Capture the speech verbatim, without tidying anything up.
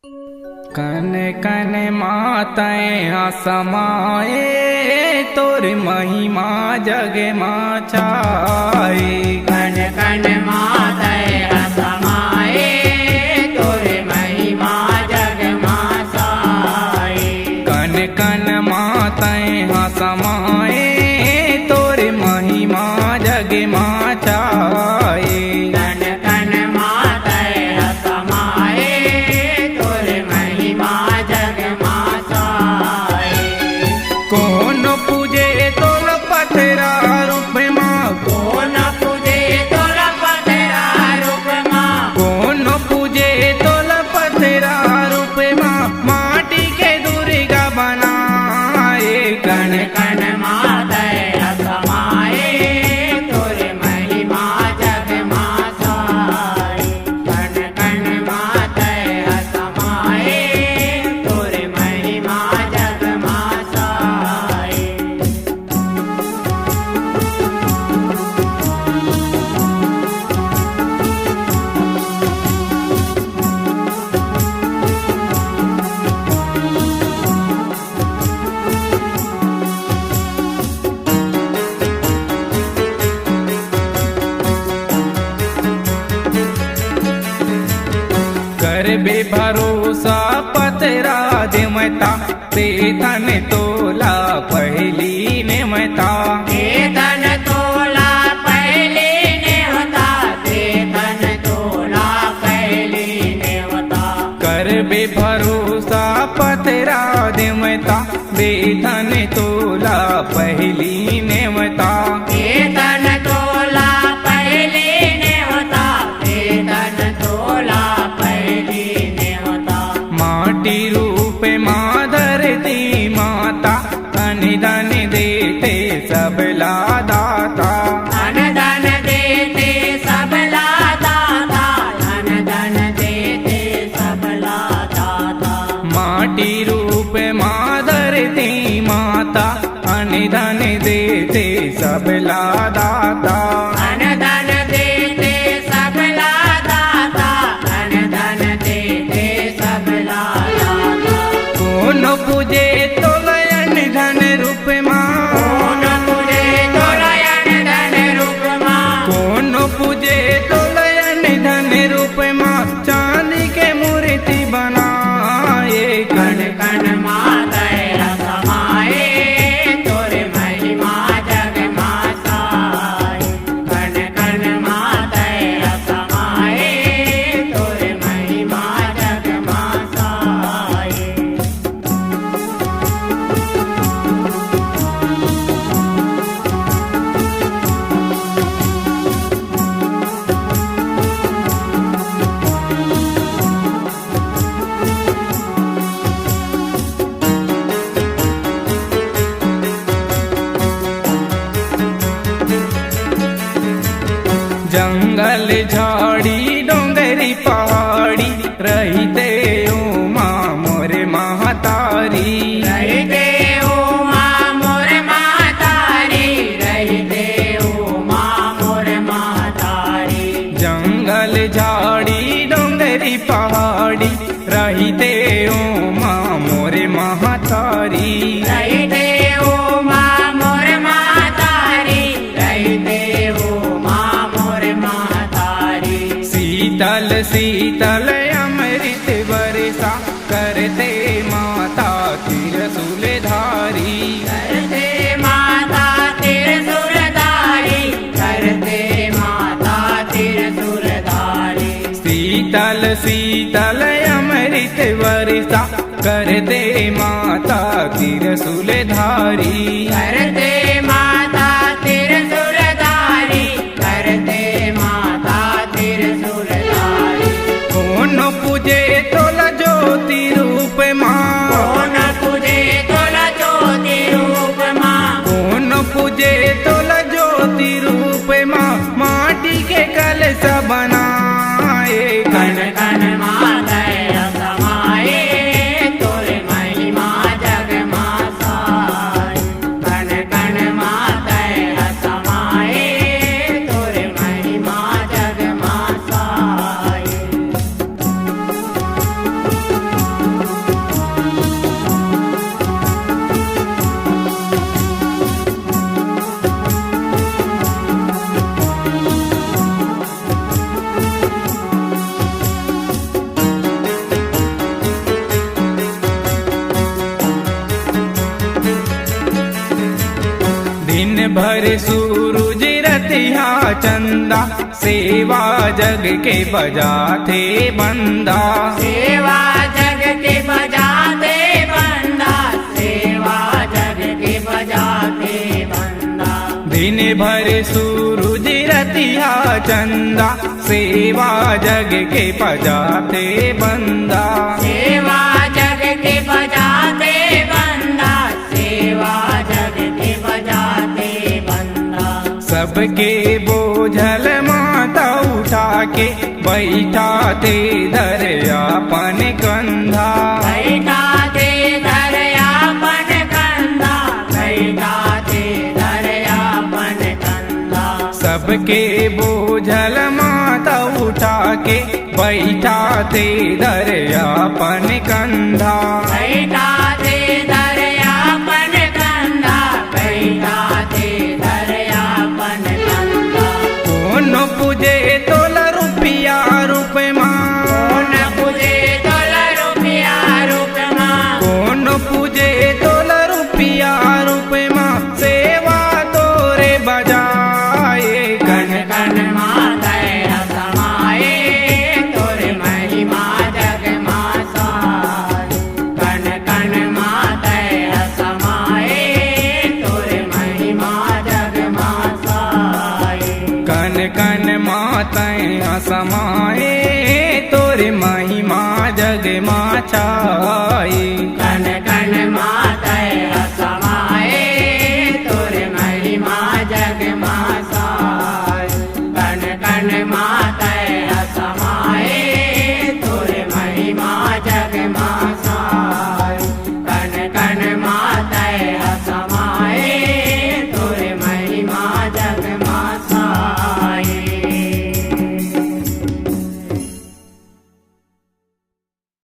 कन कन मा तैं हा समाए, तोर महिमा जग मा छाए। कन कन मा तैं हा समाए, तोर महिमा जग मा छाए। कन कन मा तैं हा समाए, तोर महिमा जग मा छाए। कन कन मा तैं हा समाए, तोर महिमा जग मा छाए। कोनो पूजे तोला पथरा रूप मा, कोनो पूजे तोला पथरा रूप मा, कोनो पूजे तोला पथरा रूप मा, माटी के दुर्गा बनाए। कन कन मा तैं हा समाए, तोर महिमा जग मा छाए। कन कन मा तैं हा समाए, तोर महिमा जग मा छाए। करबे भरोसा पथरा देवता, देथन तोला पहिली नेवता। देथन तोला पहिली नेवता, देथन तोला पहिली नेवता। करबे भरोसा पथरा देवता, देथन तोला पहिली नेवता। देथन तोला पहिली नेवता, देथन तोला पहिली नेवता। माटी रूप मा धरती माता, अन धन देथे सबला दाता। अन धन देथे सबला दाता, अन धन देथे सबला दाता। माटी रूप मा धरती माता, अन धन देथे सबला दाता। अन धन देथे सबला दाता, अन धन देथे सबला दाता। कोनो पूजे तोला अन धन रूप मा, कोनो पूजे तोला अन धन रूप मा, कोनो पूजे तोला अन धन रूप मा, चांदी के मूर्ति बनाए। कन कन मा तैं हा समाए, तोर महिमा जग मा छाए। कन कन मा तैं हा समाए, तोर महिमा जग मा छाए। जंगल झाड़ी डोंगरी पहाड़ी, रहिथे ओमा मोर महतारी। रहिथे ओमा मोर महतारी, रहिथे ओमा मोर महतारी। जंगल झाड़ी डोंगरी पहाड़ी, रहिथे ओमा मोर महतारी। रहिथे ओमा मोर महतारी, रहिथे ओमा मोर महतारी। शीतल शीतल अमृत वर्षा, करथे माता त्रिशूल धारी। करथे माता त्रिशूल धारी, करथे माता त्रिशूल धारी। शीतल शीतल अमृत वर्षा, करथे माता त्रिशूल धारी। करथे माता त्रिशूल धारी, करथे माता त्रिशूल धारी। कोनो पूजे तोला ज्योति रूप मा, कोनो पूजे तोला ज्योति रूप मा, कोनो पूजे तोला ज्योति रूप मा, माटी के कलश बनाए। कन कन मा तैं हा समाए, तोर महिमा जग मा छाए। कन कन मा तैं हा समाए, तोर महिमा जग मा छाए। भर सूरज रतिहा चंदा, सेवा जग के बजाथे बंदा। सेवा जग के बजाथे बंदा, सेवा जग के बजाथे बंदा। दिन भर सूरज रतिहा चंदा, सेवा जग के बजाथे बंदा। सेवा जग के बजाथे बंदा, सेवा जग के बजाथे बंदा। सबके बोझल माथा उठा के, बैठाथे धर अपन कंधा। बैठाथे धर अपन कंधा, बैठाथे धर अपन कंधा। सबके बोझल माथा उठा के, बैठाथे धर अपन कंधा। बैठाथे धर अपन कंधा, बैठाथे धर अपन कंधा। कोनो पूजे तोला रुपया रूप मा। कोन पूजे तोला रुपया रूप मा। कोनो पूजे तोला रुपया रूप मा, सेवा तोरे बजाए। कन कन मा तैं समाए, तोरे महिमा जग मा साए। कन कन मा तैं समाए, तोरे महिमा जग मा साए। कन कन मा तैं समाए, तोरे महिमा जग मा छाए। कन कन मा तैं समाए, तोरे महिमा जग मा